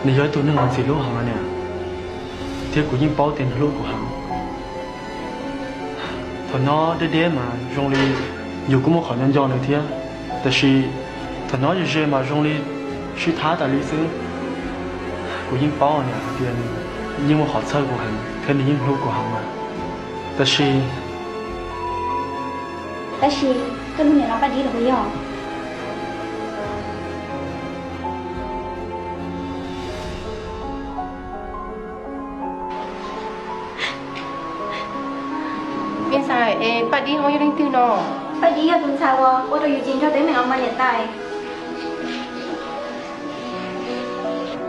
Nws yog ib tug neeg uas ntxim hlub heev niam, thiab kuv yeej paub tias nws hlub kuv heev. Thaum no deb deb mas zoo li yus kuj muaj qhov nco nco nws thiab, tab sis thaum no ze ze mas zoo li sib thab tas li xwb. Kuv yeej paub niam hais tias nws yeej muaj qhov txhawj kuv heev thiab nws yeej hlub kuv heev mas, tab sis Tab sis koj hlub niam laus Paj Dib los puas yog? Paj Dib ho yog leej twg no? Paj Dib yog tus ntxhais uas ua rau yus ces nrog Teeb Meem los mas niam tais.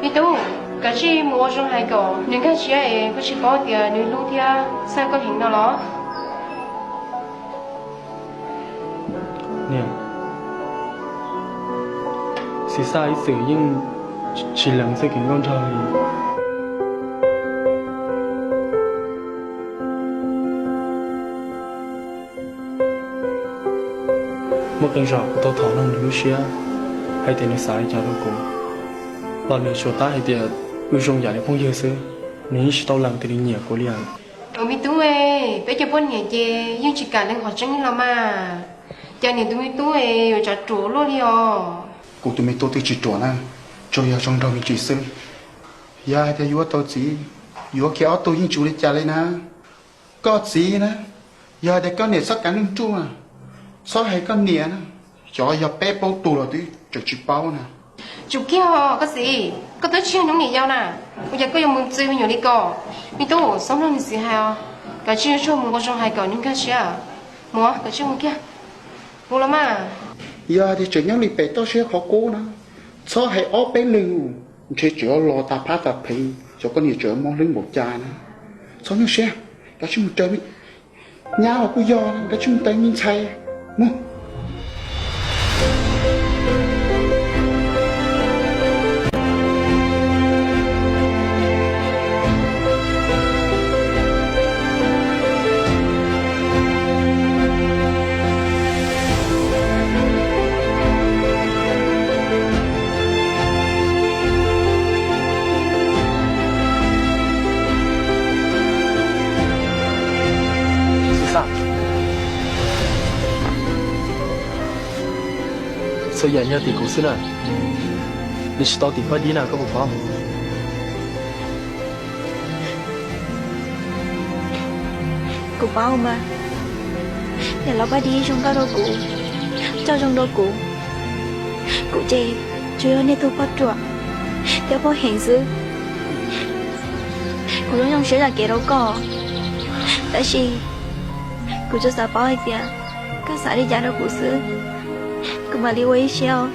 Me tub, kav tsij mus ua zoo hais kom nws nkag siab es koj tsis paub tias nws hlub thiab txhawj koj heev no los? Niam, Xis Xaj ib txwm yeej tsis lees txoj kev nkauj nraug li. Muaj qee zaum kuv tau thov nug nws lub siab hais tias nws xav li cas rau kuv, los nws tsuas tab hais tias wb zoo yam li phooj ywg xwb, nws yeej tsis tau lees tias nws nyiam kuv li lawm. Ua me tub, peb cov poj niam ces yeej tsis kam lees qhov tseeb li los mas, cas niam tus me tub yuav tsav ruam luaj li os. Kuv tus me tub twb tsis ruam na, tsuas yog zoo nraug me ntsis xwb. Yog hais tias yuav tau txiv, yuav kiag ob tug yeej tsis ua li cas li na. Koj txiv na, yog hais tias koj niam txhob kav nruj nruj, txhob hais koj niam na, xyov yog peb plaub tug los twb tseem tsis paub na. Tsum kiag os koj txiv, koj twb tsis yog hnub niam yau na, ua cas koj yuav mus txwv me nyuam li ko? Me tub, txhob mloog nws txiv hais os, kav tsij yuav tsum mus ua zoo hais kom nws nkag siab. Mus, kav tsij mus kiag. Mus los mas. Yog hais tias tseem nyob li pem toj siab qhov qub na, txhob hais ob peb leeg, ntshe tseem yuav los tas phab tas pheev, xyov koj niam tseem yuav mob hlwb npaum cas na. Txhob nyuaj siab, kav tsij mus raws, nyab los kuj yog, kav tsij mus raws me ntxhais mus. Xis Xaj, txhua yam yog tim kuv xwb na, nws tsis tau tim Paj Dib na, koj puas paub? Kuv paub mas, niam laus Paj Dib zoo nkauj rau kuv, coj zoo rau kuv. Kuv ces tsuas yog niag tug poj ruam thiab poj heev xwb. Kuv zoo zoo siab zam kev rau koj, tab sis kuv tsuas xav paub hais tias koj xav li cas rau kuv xwb, kuv mam li ua ib siab os.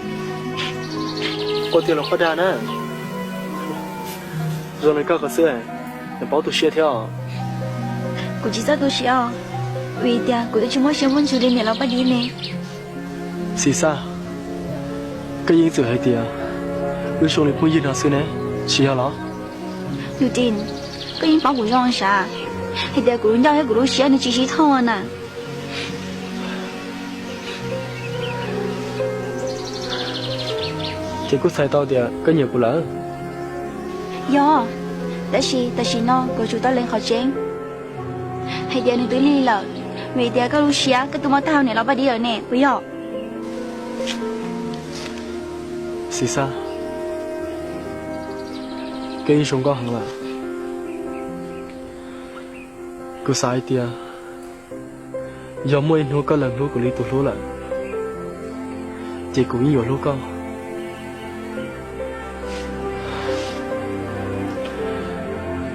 Ua tiag los poj dag na, zoo li koj ko xwb, nws paub tu siab thiab os. Kuv tsis txawj tu siab os, vim tias kuv twb tsis muaj siab muaj ntsws li niam laus Paj Dib ne. Xis Xaj, koj yeej txwm hais tias wb zoo li phooj ywg no xwb ne, tsis yog los? Yus Ris, koj yeej paub kuv zoo sav, hais tias kuv lub ncauj thiab kuv lub siab nws tsis sib thooj na. Ces kuj txhais tau tias koj nyiam kuv lawm. Yog, tab sis tam sim no kuv tsum tau lees qhov tseeb hais tias nws twb lig lawm, vim tias koj lub siab koj twb muab tag rau niam laus Paj Dib lawm ne, puas yog? Xis Xaj, koj yeej zoo nkauj heev lawm. Kuv xav hais tias yog muaj ib hnub koj lees hlub kuv li tus hlub lawm, ces kuv yeej yuav hlub koj.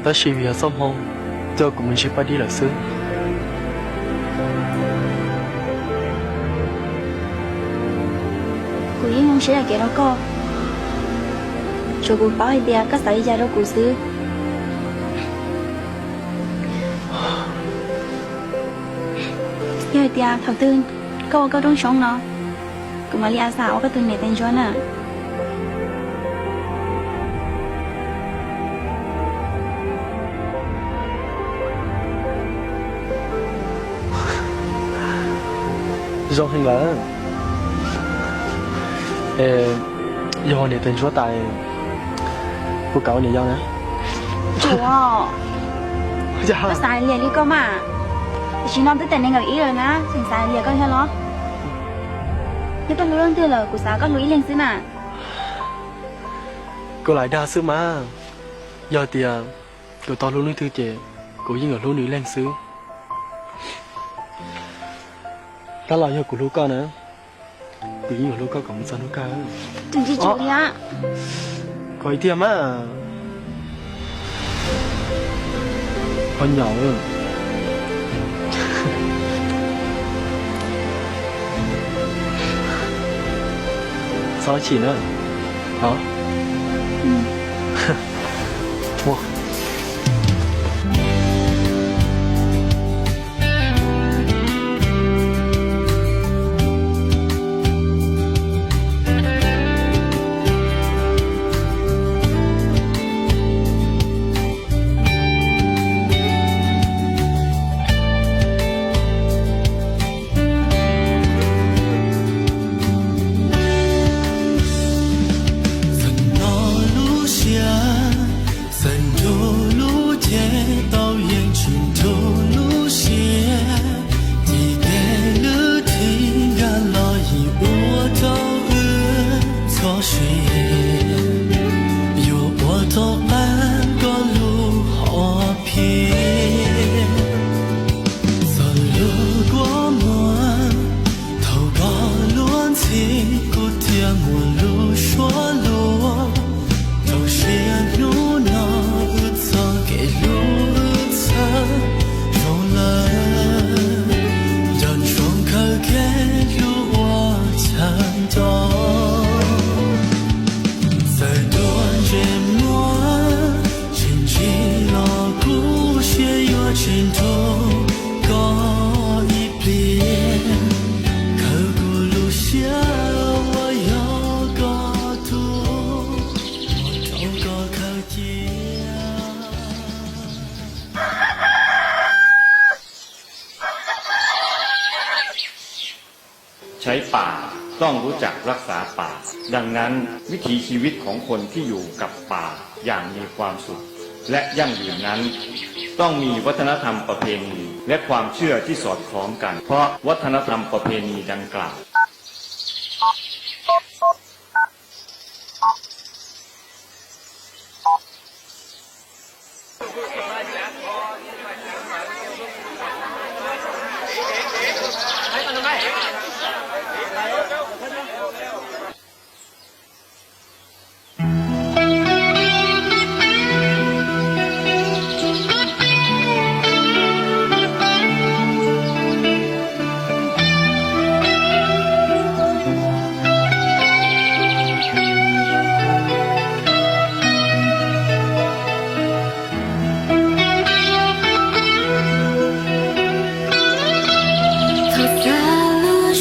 Tab sis vim yog txoj hmoo coj kuv mus ntsib Paj Dib lawm xwb. Kuv yeej zoo siab zam kev rau koj, tsuav kuv paub hais tias koj xav li cas rau kuv xwb. Yog hais tias thaum twg koj ua koj rooj shoob no, kuv mam li a xav ua koj tus niam tais ntsuab na. Zoo heev lawm. Yog ua niam tais ntsuab tas, Kuv kam ua niam yau na. Tsuav, koj xav liam li koj mas. Tam sim no twb txog nees nkaum ib lawm na, tseem xav liam koj thiab los? Yog koj hlub leej twg lawm, kuv xav koj hlub ib leeg xwb na. Kuv lam dag xwb mas. Yog tias kuv tau hlub leej twg ces kuv yeej yuav hlub nws ib leeg xwb. Tab los yog kuv hlub koj na, kuv yeej yuav hlub koj kom mus txog hnub kawg. Tsis tsuav li. Koj ib tiag mas. Koj nyaum. Txhob chim na. Los. Txawm no lub siab, txawm nrug lub cev tau yeej tsis nrug lub siab. Tim kev lwm thib nkag los yim ua rau wb txhoj sia, yuav ua rau qab koj lub hom phiaj. Txog lub kua muag, thaum koj luag ntxhi kuv thiaj muaj lub suab luag. Rau siab hnub no wb txoj kev hlub wb txhawb zoo lawm, nco ntsoov khaws kev hlub ua chaw nco. Txawm dua ntsej muag tsis ntsim los kuv siab yuav tsis nrug koj ib pliag. Khaws kuv lub siab uas yog koj tug, ua rau koj khaws cia. ใช้ป่า ต้องรู้จักรักษาป่า ดังนั้น วิถีชีวิตของคนที่อยู่กับป่าอย่างมีความสุข และยั่งยืนนั้น ต้องมีวัฒนธรรมประเพณี และความเชื่อที่สอดคล้องกัน เพราะวัฒนธรรมประเพณีดังกล่าว Thaum xav lub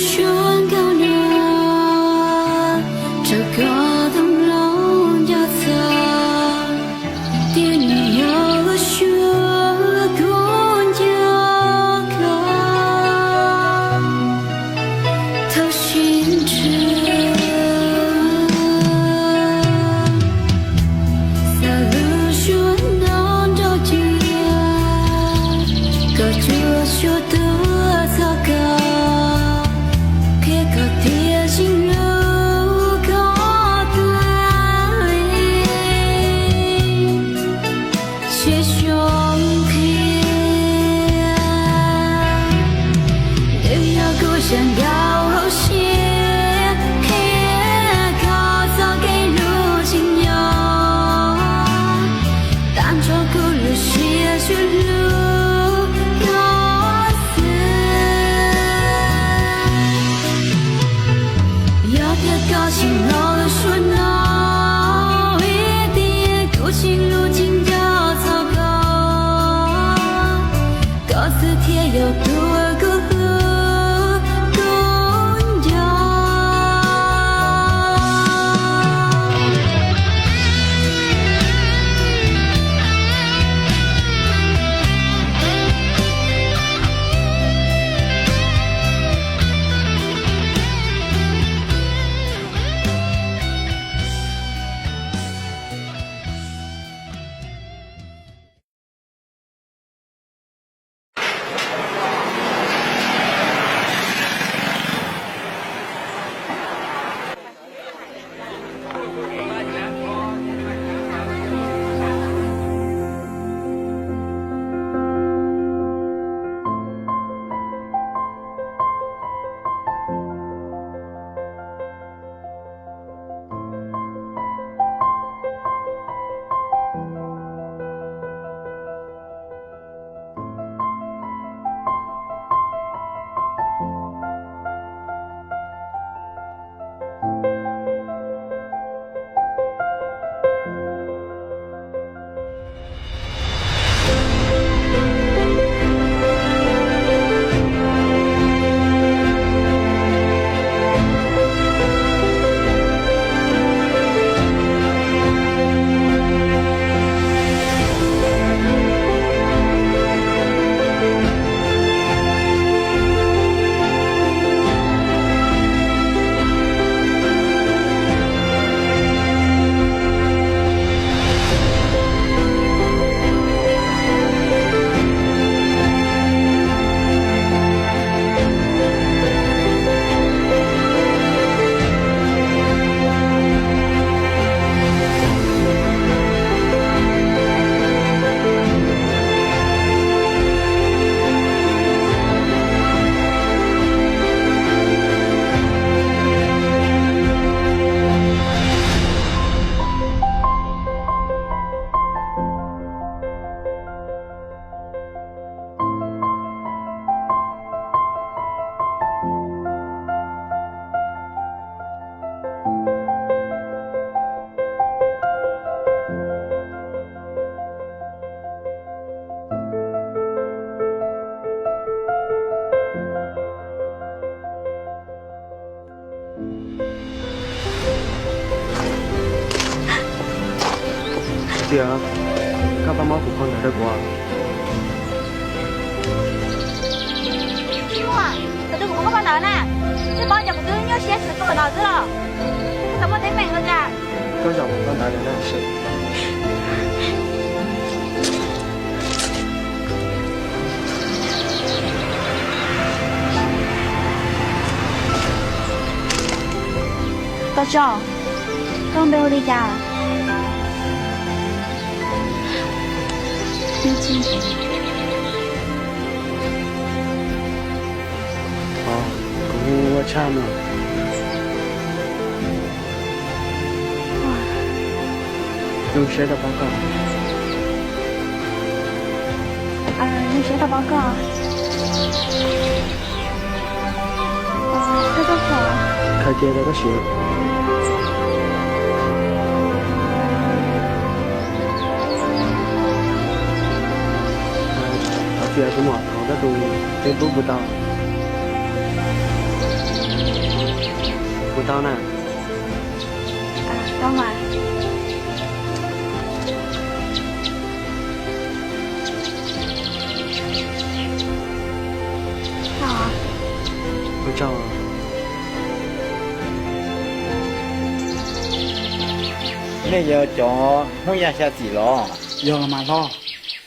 Tias koj pab muab tus phau ntawv rau kuv. Tsis muaj, kuv twb muab koj phau ntawv na, twb paub tias kuv twb nyuaj siab tsis koj phau ntawv xwb los, koj txawm muaj teeb meem ua cas? Koj zaum kuv phau ntawv lawm na. Koj tso, koj npe hu li cas? Kuv hu ua Tshaj no. Zoo siab tau pom koj. Zoo siab tau pom koj. Koj txhob khaws. Khaws ces rau koj siv. Thov txim, kuv mus thov koj tus Facebook puas tau? Puas tau na? Nej yog cov Hmoob Yaj xya txim los? Yog los mas hlob,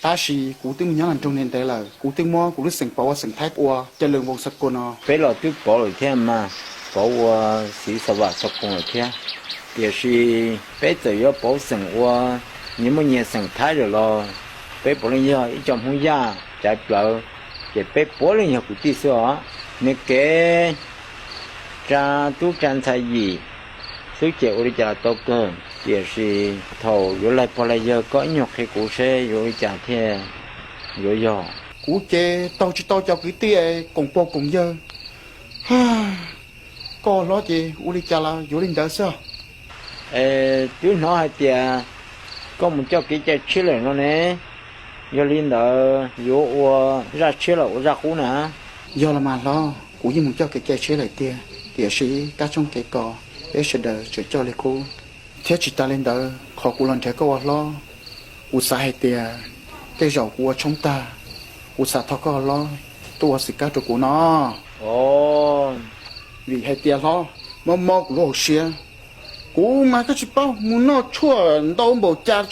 tab sis kuv twb mus nyob nroog ntev ntev lawm, kuv twb muab kuv lub xeem pauv ua xeem Thaib ua Cawlees Voos Xakos no. Peb los twb pauv lawm thiab mas, pauv ua Xiv Xa Vam Xakos lawm thiab. Tiam sis peb txawm yuav pauv xeem ua nyias muaj nyias xeem Thaib lawm los, peb puav leej yog ib co Hmoob Yaj caiv plawv, ces peb puav leej yog kwv tij xwb os. Nws kev tsa tub tsa ntxhais yim xwb ces ua li cas los tau kawg, tiam sis thaum yuav laig pog laig yawg koj ib nyuag qhia kuv seb yuav ua li cas thiaj yuav yog. Kuv ces taug tsis tau cov kwv tij koom pog koom yawg. Koj hlob ces ua li cas los yuav li ntawd xwb. Es twb hnov hais tias koj mus coj kev cai tshiab lawm no ne, yog li ntawd yuav ua zaj tshiab los ua zaj qub na? Yog los mas hlob, kuv yeej mus coj kev cai tshiab lawm tiag, tiam sis kab tshoob kev kos peb sawv daws tseem coj li qub. Thiab tsis tas li ntawd, qhov kuv los nrhiav koj ua hlob, kuv xav hais tias tej zaum kuv ua tshoob tag, kuv xav thov koj hlob tuaj ua xwm kab rau kuv no. Vim hais tias hlob, mob mob kuv lub hauv siab, kuv mas koj tsis paub mus noj tshuaj ntau npaum cas.